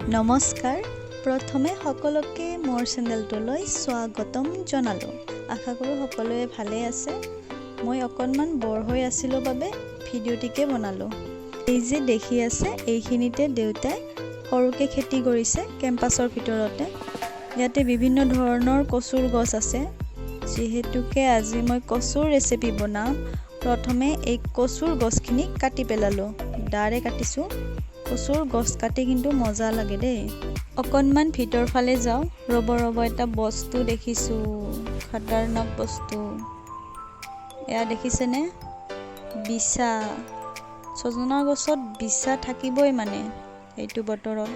নমস্কাৰ, প্ৰথমে সকলোকে মোৰ চেনেলটোলৈ স্বাগতম জনালোঁ। আশা কৰোঁ সকলোৱে ভালে আছে। মই অকণমান বৰ হৈ আছিলোঁ বাবে ভিডিঅ'টিকে বনালোঁ। এই যে দেখি আছে, এইখিনিতে দেউতাই সৰুকৈ খেতি কৰিছে কেম্পাছৰ ভিতৰতে। ইয়াতে বিভিন্ন ধৰণৰ কচুৰ গছ আছে। যিহেতুকে আজি মই কচুৰ ৰেচিপি বনাম, প্ৰথমে এই কচুৰ গছখিনি কাটি পেলালোঁ। দাৰে কাটিছোঁ। কচুৰ গছ কাটি কিন্তু মজা লাগে দেই। অকণমান ভিতৰ ফালে যাওঁ। ৰ'ব ৰ'ব, এটা বস্তু দেখিছোঁ, খাতাৰনাক বস্তু। এয়া দেখিছেনে? বিছা। ছজনা গছত বিছা থাকিবই মানে এইটো বতৰত।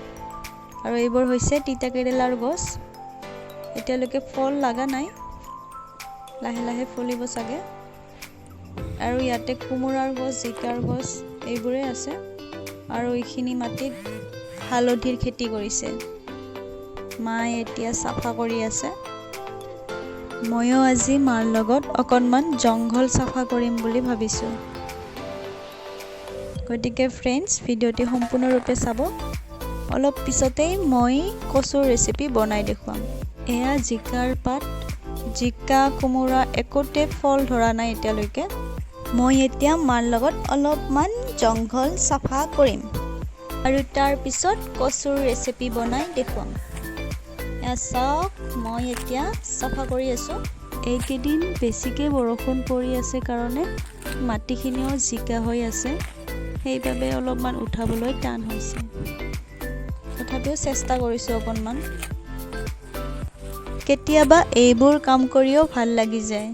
আৰু এইবোৰ হৈছে তিতা কেৰেলাৰ গছ। এতিয়ালৈকে ফল লগা নাই, লাহে লাহে ফুলিব চাগে। আৰু ইয়াতে কোমোৰাৰ গছ, জিকাৰ গছ এইবোৰেই আছে। আৰু এইখিনি মাটিত হালধিৰ খেতি কৰিছে। মায়ে এতিয়া চাফা কৰি আছে। ময়ো আজি মাৰ লগত অকণমান জংঘল চাফা কৰিম বুলি ভাবিছোঁ। গতিকে ফ্ৰেণ্ডছ, ভিডিঅ'টি সম্পূৰ্ণৰূপে চাব। অলপ পিছতেই মই কচুৰ ৰেচিপি বনাই দেখুৱাম। এয়া জিকাৰ পাত। জিকা, কোমোৰা একোতে ফল ধৰা নাই এতিয়ালৈকে। মই এতিয়া মাৰ লগত অলপমান জংঘল চাফা কৰিম আৰু তাৰপিছত কচুৰ ৰেচিপি বনাই দেখুৱাম। এয়া চাওক, মই এতিয়া চাফা কৰি আছোঁ। এইকেইদিন বেছিকৈ বৰষুণ পৰি আছে কাৰণে মাটিখিনিও জিকা হৈ আছে, সেইবাবে অলপমান উঠাবলৈ টান হৈছে। তথাপিও চেষ্টা কৰিছোঁ অকণমান। কেতিয়াবা এইবোৰ কাম কৰিও ভাল লাগি যায়।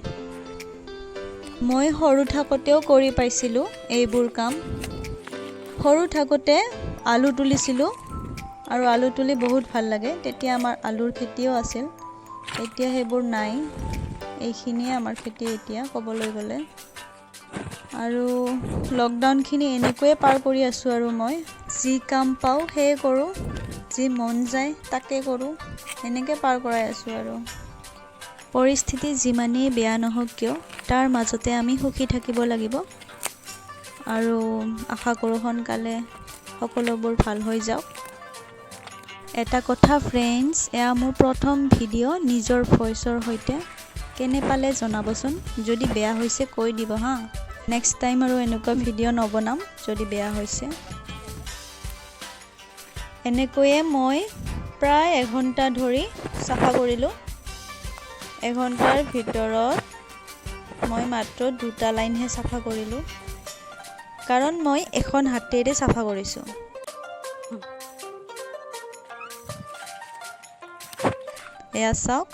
মই সৰু থাকোঁতেও কৰি পাইছিলোঁ এইবোৰ কাম। সৰু থাকোঁতে আলু তুলিছিলোঁ আৰু আলু তুলি বহুত ভাল লাগে। তেতিয়া আমাৰ আলুৰ খেতিও আছিল, এতিয়া সেইবোৰ নাই। এইখিনিয়ে আমাৰ খেতি এতিয়া ক'বলৈ গ'লে। আৰু লকডাউনখিনি এনেকৈয়ে পাৰ কৰি আছোঁ। আৰু মই যি কাম পাওঁ সেয়ে কৰোঁ, যি মন যায় তাকে কৰোঁ, এনেকৈ পাৰ কৰাই আছোঁ। আৰু পৰিস্থিতি যিমানেই বেয়া নহওক কিয়, তাৰ মাজতে আমি সুখী থাকিব লাগিব। আৰু আশা কৰোঁ সোনকালে সকলোবোৰ ভাল হৈ যাওক। এটা কথা ফ্ৰেণ্ডছ, এয়া মোৰ প্ৰথম ভিডিঅ' নিজৰ ভইচৰ সৈতে। কেনে পালে জনাবচোন। যদি বেয়া হৈছে কৈ দিব হা। নেক্সট টাইম আৰু এনেকুৱা ভিডিঅ' নবনাম যদি বেয়া হৈছে। এনেকৈয়ে মই প্ৰায় এঘণ্টা ধৰি চাফা কৰিলোঁ। এঘণ্টাৰ ভিতৰত মই মাত্ৰ দুটা লাইনহে চাফা কৰিলোঁ, কাৰণ মই এখন হাতেৰে চাফা কৰিছোঁ। এয়া চাওক,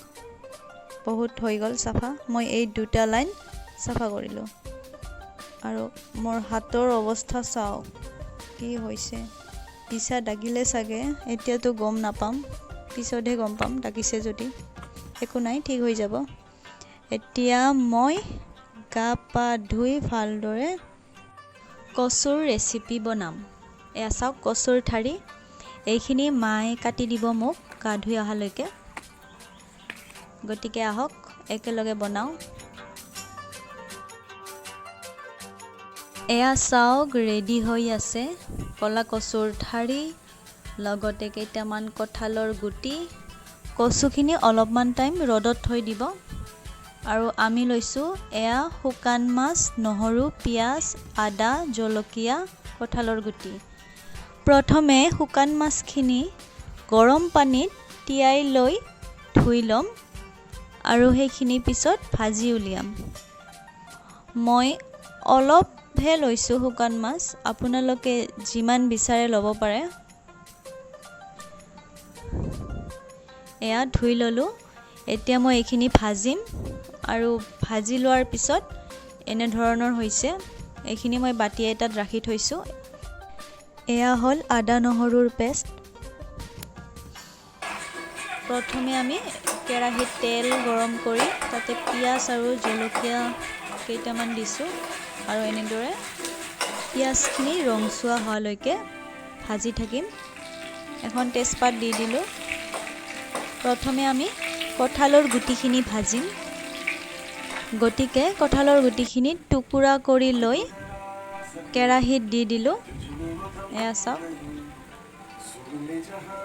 বহুত হৈ গ'ল চাফা। মই এই দুটা লাইন চাফা কৰিলোঁ। আৰু মোৰ হাতৰ অৱস্থা চাওক কি হৈছে। বিছা দাগিলে চাগে, এতিয়াতো গম নাপাম, পিছতহে গম পাম দাগিছে যদি। একো নাই, ঠিক হৈ যাব। এতিয়া মই গা পা ধুই ভালদৰে কচুৰ ৰেচিপি বনাম। এয়া চাওক, কচুৰ ঠাৰি। এইখিনি মায়ে কাটি দিব মোক গা ধুই অহালৈকে। গতিকে আহক, একেলগে বনাওঁ। এয়া চাওক, ৰেডি হৈ আছে ক'লা কচুৰ ঠাৰি, লগতে কেইটামান কঁঠালৰ গুটি। কচুখিনি অলপমান টাইম ৰ'দত থৈ দিব। আৰু আমি লৈছোঁ এয়া শুকান মাছ, নহৰু, পিঁয়াজ, আদা, জলকীয়া, কঁঠালৰ গুটি। প্ৰথমে শুকান মাছখিনি গৰম পানীত তিয়াই লৈ ধুই ল'ম আৰু সেইখিনি পিছত ভাজি উলিয়াম। মই অলপহে লৈছোঁ শুকান মাছ, আপোনালোকে যিমান বিচাৰে ল'ব পাৰে। এয়া ধুই ল'লোঁ। এতিয়া মই এইখিনি ভাজিম আৰু ভাজি লোৱাৰ পিছত এনেধৰণৰ হৈছে। এইখিনি মই বাতি এটাত ৰাখি থৈছোঁ। এয়া হ'ল আদা নহৰুৰ পেষ্ট। প্ৰথমে আমি কেৰাহীত তেল গৰম কৰি তাতে পিঁয়াজ আৰু জলকীয়া কেইটামান দিছোঁ আৰু এনেদৰে পিঁয়াজখিনি ৰংচোৱা হোৱালৈকে ভাজি থাকিম। এখন তেজপাত দি দিলোঁ। প্ৰথমে আমি কঁঠালৰ গুটিখিনি ভাজিম। গতিকে কঁঠালৰ গুটিখিনি টুকুৰা কৰি লৈ কেৰাহীত দি দিলোঁ। এয়া চাওক। भूले जहां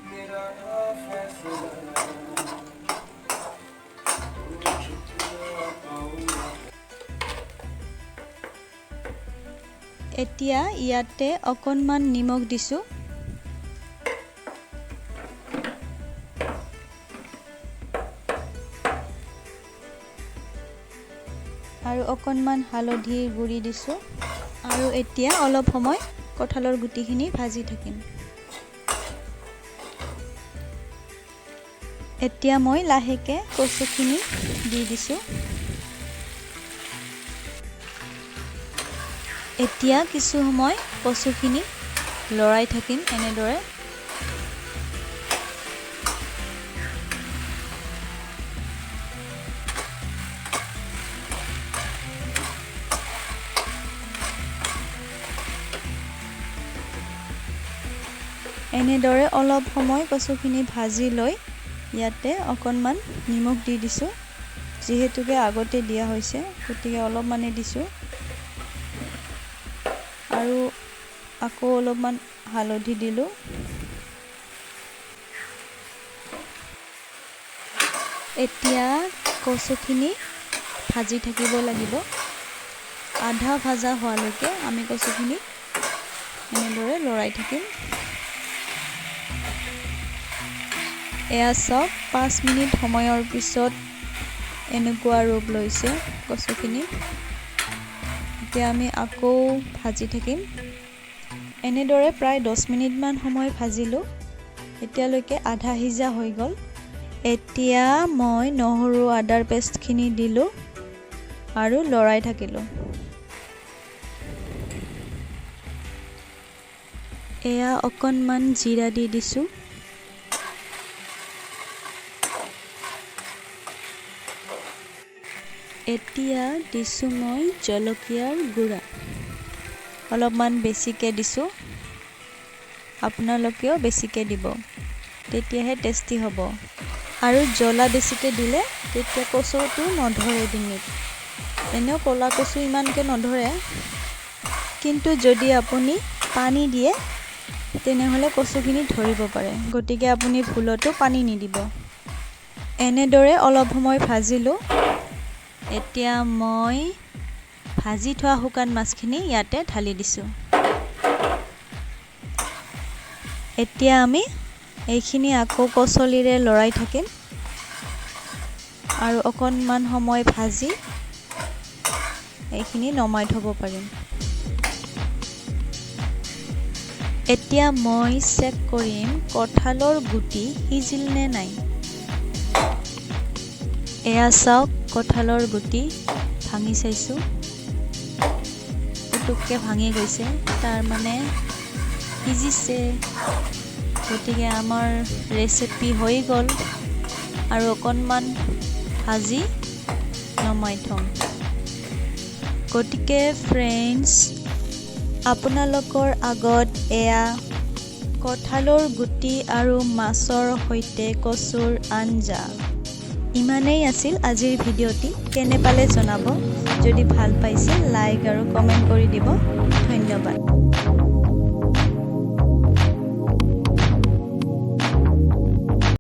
मेरा फैसला, झुठला पाऊंगा। এতিয়া ইয়াতে অকণমান নিমখ দিছোঁ। আৰু অকণমান হালধিৰ গুড়ি দিছোঁ। আৰু এতিয়া অলপ সময় কঁঠালৰ গুটিখিনি ভাজি থাকিম। এতিয়া মই লাহেকৈ কচুখিনি দি দিছোঁ। এতিয়া কিছু সময় কচুখিনি লৰাই থাকিম এনেদৰে। এনেদৰে অলপ সময় কচুখিনি ভাজি লৈ ইয়াতে অকণমান নিমখ দি দিছোঁ। যিহেতুকে আগতে দিয়া হৈছে, গতিকে অলপমানে দিছোঁ। আৰু আকৌ অলপমান হালধি দিলোঁ। এতিয়া কচুখিনি ভাজি থাকিব লাগিব। আধা ভাজা হোৱালৈকে আমি কচুখিনি এনেদৰে লৰাই থাকিম। এয়া চাওক, 5 মিনিট সময়ৰ পিছত এনেকুৱা ৰূপ লৈছে কচুখিনি। এতিয়া আমি আকৌ ভাজি থাকিম। এনেদৰে প্ৰায় 10 মিনিটমান সময় ভাজিলোঁ। এতিয়ালৈকে আধা সিজা হৈ গ'ল। এতিয়া মই নহৰু আদাৰ পেষ্টখিনি দিলোঁ আৰু লৰাই থাকিলোঁ। এয়া অকণমান জিৰা দি দিছোঁ। এতিয়া দিছোঁ মই জলকীয়াৰ গুড়া, অলপমান বেছিকৈ দিছোঁ। আপোনালোকেও বেছিকৈ দিব, তেতিয়াহে টেষ্টি হ'ব। আৰু জ্বলা বেছিকৈ দিলে তেতিয়া কচুটো নধৰে ডিঙিত। এনেও ক'লা কচু ইমানকৈ নধৰে, কিন্তু যদি আপুনি পানী দিয়ে তেনেহ'লে কচুখিনি ধৰিব পাৰে। গতিকে আপুনি ভুলতো পানী নিদিব। এনেদৰে অলপ সময় ভাজিলোঁ। এতিয়া মই ভাজি থোৱা শুকান মাছখিনি ইয়াতে ঢালি দিছোঁ। এতিয়া আমি এইখিনি আকৌ কচলিৰে লৰাই থাকিম আৰু অকণমান সময় ভাজি এইখিনি নমাই থ'ব পাৰিম। এতিয়া মই চেক কৰিম কঁঠালৰ গুটি সিজিল নে নাই। এয়া চাওক, কঁঠালৰ গুটি ভাঙি চাইছোঁ, পুতুককৈ ভাঙি গৈছে, তাৰ মানে সিজিছে। গতিকে আমাৰ ৰেচিপি হৈ গ'ল। আৰু অকণমান ভাজি নমাই থ'ম। গতিকে ফ্ৰেণ্ডছ, আপোনালোকৰ আগত এয়া কঁঠালৰ গুটি আৰু মাছৰ সৈতে কচুৰ আঞ্জা। ইমানেই আছিল আজিৰ ভিডিঅ'টি। কেনে পালে জনাব। যদি ভাল পাইছে লাইক আৰু কমেণ্ট কৰি দিব। ধন্যবাদ।